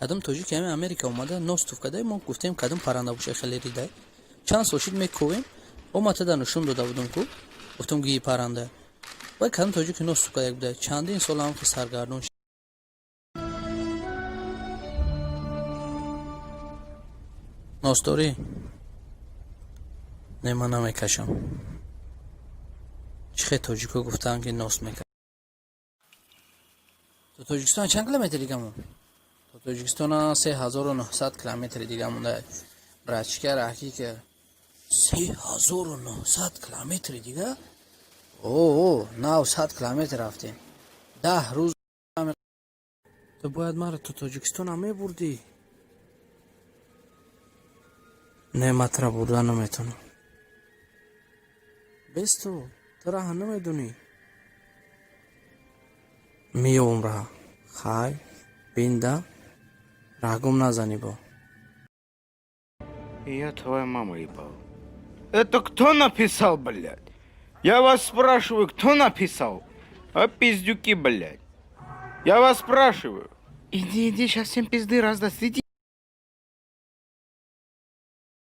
Кадом тоҷики ҳами Америка омада, нос туф када. Мо гуфтем, кадом парранда боша, хеле ридай. Чанд сол шид, мековем. Омата да нушон дода будам ку, гуфтам, гии парранда. Вай кадом тоҷики нос туф када буда, чандин сол ҳам ки саргардон. Нос дорӣ? Не, ман намекашам. Чӣ хел тоҷико гуфтаанд, ки нос мекашам? То Тоҷикистон чанд километр дига мон? То Тоҷикистона 3900 километри дига монда, братишка. Раҳкӣ ки 3900 километри дига. О, нав 100 километр рафтем, 10 рӯз. Ту бояд маро то Тоҷикистонам мебурдӣ. Не, ман тура бурда наметавонам. Без ту, ту раҳа намедонӣ. Меёвам раҳа. Хай бинда, раҳгум назанӣ бо. Я твоя мама ебал. Это кто написал, блядь? Я вас спрашиваю, кто написал? А пиздюки, блядь. Я вас спрашиваю. Иди, иди, сейчас всем пизды раздаст. Иди.